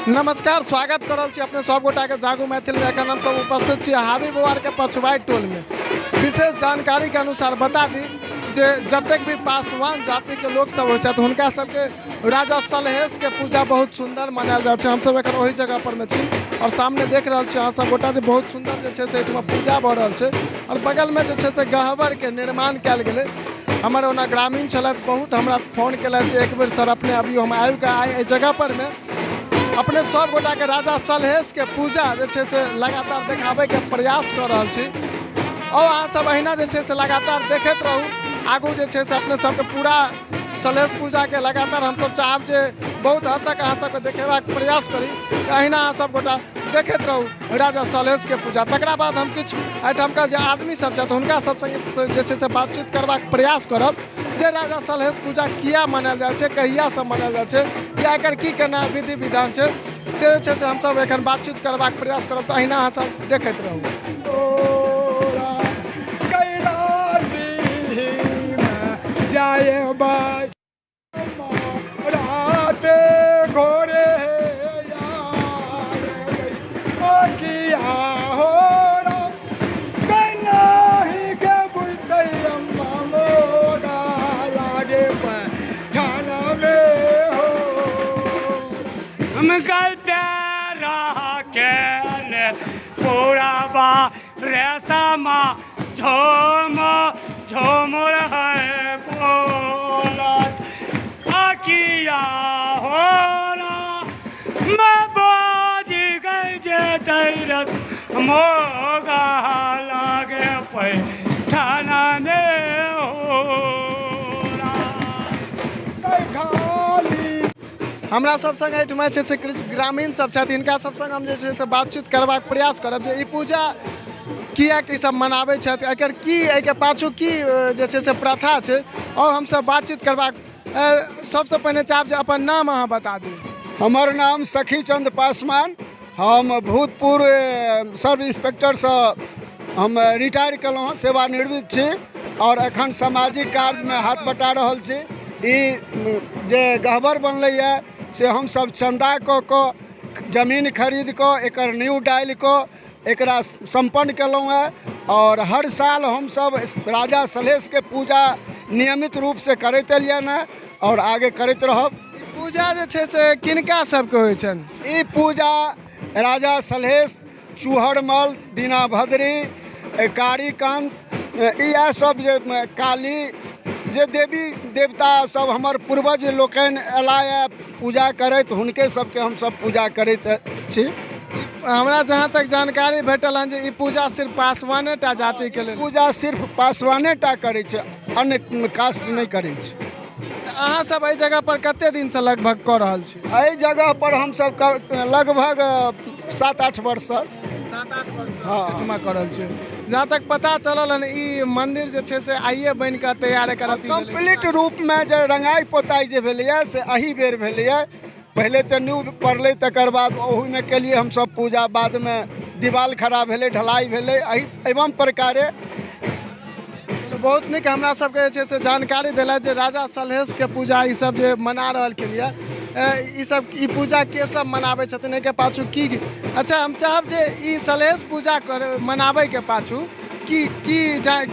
नमस्कार, स्वागत कर रहल छी अपने सब गोटा के जागू मैथिल में। एखन हम सब उपस्थित छी हाबी बुआर के पछुआई टोल में। विशेष जानकारी के अनुसार बता दी जे जतेक भी पासवान जाति के लोक सब होइ छथि, हुनका सबके राजा सलहेश के पूजा बहुत सुंदर मनायल जाइ छै। हमसब एखन ओहि जगह पर में छी और सामने देख रहल छी अहाँ सब गोटा जे बहुत सुंदर जे छै से एहिठमा पूजा भऽ रहल छै और बगल में जे छै से गहबर के निर्माण कयल गेलै। हमर ओना ग्रामीण छलथि, बहुत हमरा फोन केलथि जे एक बेर सर अपने अबियौ। हम आबिकऽ आइ एहि जगह पर में अपने सब गोटाके राजा सलहेशके पूजा जे छै से लगातार देखाबैके प्रयास कऽ रहल छी और अहाँ सब अहिना जे छै से लगातार देखैत रहू। आगू जे छै से अपने सबके पूरा सलहेश पूजाके लगातार हमसब चाहब जे बहुत हद तक अहाँ सबके देखेबाक प्रयास करी। तऽ अहिना अहाँ सब गोटा देखैत रहू राजा सलहेशके पूजा। तकरा बाद हम किछु एहिठामका जे आदमी सब छथि, हुनका सब सङ्गे जे छै से बातचीत करबाक प्रयास करब जे राजा सलहेश पूजा किया मनायल जाइ छै, कहियासँ मनायल जाइ छै या एकर की केना विधि विधान छै, से जे छै से हमसब एखन बातचीत करबाक प्रयास करब। तऽ अहिना अहाँ सब देखैत रहू। जाए राते घोरे किया हो नहीं के बुझते अम्मा मोरा लागे ठाना में हो। हम कल प्यारा के पूरा बा रेशमा झोम झोमर है बोलत अकिया हो मैं बाजी गई जे दैरत मोगा लागे पैठाना में हो। हमरा सब संग एहिठमा छै से किछु ग्रामीण सब छथि, हिनका सब संग हम जे छै से बातचीत करबाक प्रयास करब जे ई पूजा किएक ई सब मनाबै छथि, एकर की एहिके पाछू की जे छै से प्रथा छै और हमसब बातचीत करबाक। सबसँ पहिने चाहब जे अपन नाम अहाँ बता दी। हमर नाम सखी चंद पासवान, हम भूतपूर्व सब इंस्पेक्टरसँ हम रिटायर केलहुँ हँ, सेवानिवृत्त छी और एखन सामाजिक कार्यमे हाथ बटा रहल छी। ई जे गहबर बनलैए से हमसब चन्दा कऽ कऽ जमीन खरीद कऽ एकर नींव डालि कऽ एकरा सम्पन्न केलहुँ हँ और हर साल हमसब राजा सलहेशके पूजा नियमित रूपसँ करैत एलियनि हँ और आगे करैत रहब। ई पूजा जे छै से किनका सबके होइ छनि? ई पूजा राजा सलहेश, चूहड़मल, दीनाभद्री, कारीकान्त, इएह सब जे काली जे देवी देवता सब हमर पूर्वज लोकनि अयला यऽ पूजा करैत, हुनके सबके हमसब पूजा करैत छी। हमरा जहाँ तक जानकारी भेटल हन जे ई पूजा सिर्फ पासवाने टा जातिके लेल। पूजा सिर्फ पासवाने टा करै छै, अन्य कास्ट नहि करै छै। अहाँ सब एहि जगह पर कते दिनसँ लगभग कऽ रहल छी? एहि जगह पर हमसब लगभग 7-8 वर्षसँ। 7-8 वर्षसँ एहिठमा कऽ रहल छी। जहाँ तक पता चलल हन ई मंदिर जे छै से आइए बनि कऽ तैयार एकर अथी भेलै। कम्प्लीट रूपमे जे रंगाइ पोताइ जे भेलैए से एही बेर भेलैए। पहिले तऽ न्यू पड़लै, तकर बाद ओहूमे केलियै हमसब पूजा, बादमे दीवाल खड़ा भेलै, ढलाई भेलै, एहि एवं प्रकारे। बहुत नीक हमरा सबके जे छै से जानकारी देलथि जे राजा सलहेशके पूजा ई सब जे मना रहलखिन यऽ, ई सब ई पूजा के सब मनाबै छथिन, एहिके पाछू की। अच्छा, हम चाहब जे ई सलहेश पूजा कर मनाबैके पाछू की की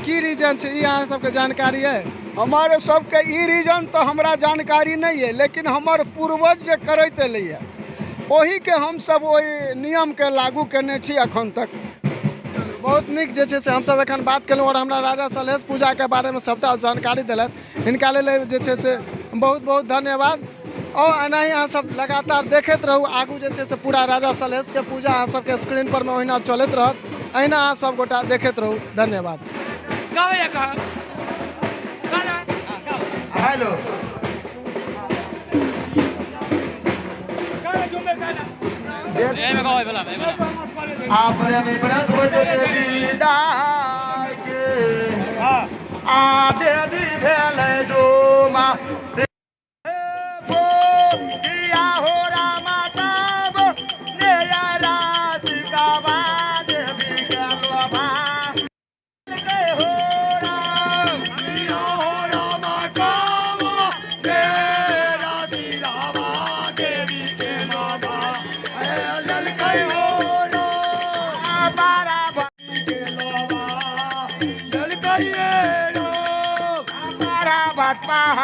की रीजन छै, ई अहाँ सबके जानकारी अइ? हमारे सबके ई रीजन तऽ हमरा जानकारी नहि अइ, लेकिन हमर पूर्वज जे करैत एलैए ओहीके हमसब ओहि नियमके लागू केने छी एखन तक। बहुत नीक जे छै से हमसब एखन बात केलहुँ और हमरा राजा सलहेश पूजाके बारेमे सबटा जानकारी देलथि, हिनका लेल जे छै से बहुत बहुत धन्यवाद। और एनाही अहाँ सब लगातार देखैत रहू, आगू जे छै से पूरा राजा सलहेशके पूजा अहाँ सबके स्क्रीन पर मे ओहिना चलैत रहत, एहिना अहाँ सब गोटा देखैत रहू। धन्यवाद। हेलो। अपने बृहस्पति के आ देवी भेलै डोमा किया हो रामा तब ने राशिकावा देवी के लोभा हो राम किया हो रामा कावा ने राशिकावा देवी के लोभा।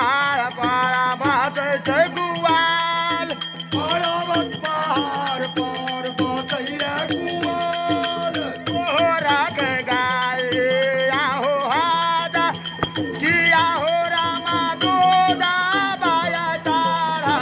पहाड़ पर बसै छै गुआल, पर्वत पहाड़ पर बसै रे गुआल। तोहरा के गाय आहो हादा किया हो रामा दूधा बाया तारा।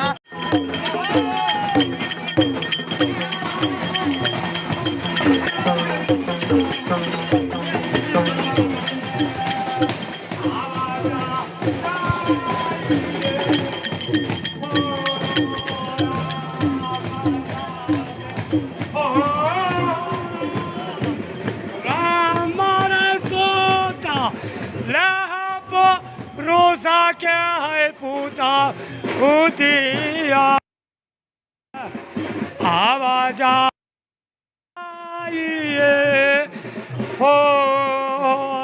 रोजा के है पूता उदिया आवाजा आइए हो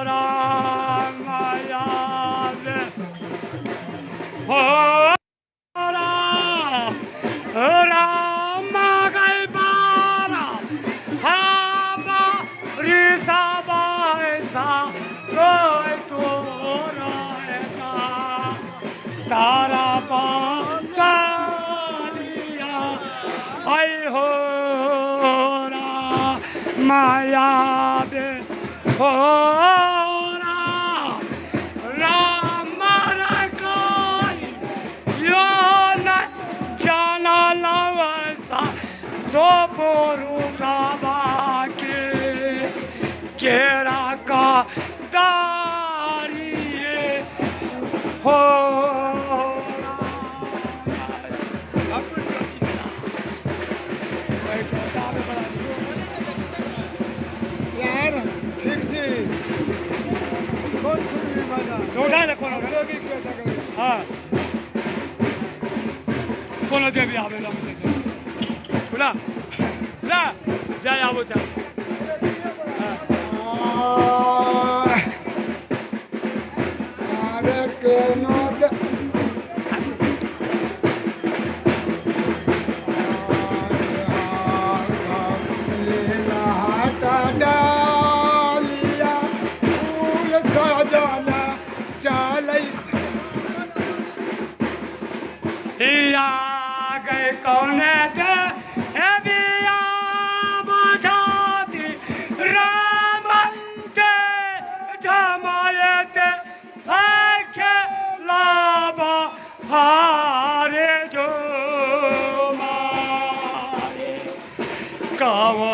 राम हो राम राम गए बारा हाबा रिसा बायसा रोय तो तारा पाचालिया आई हो माया बे हो राम राम यो न जाना लवसा दो पुरुषा बाके केरा का दारिये हो। यार ठीक छी। कोन सुनबी मजा? उठा ले कोनो। हाँ कोनो देवी आवे ना खुला ला जाय आबो जा। अरे कोनो डालिया फूल सजाना चलै गए कौने दे बिया बुझाती राम ते जमायते है खेलाबा हारे जो मारे कावा।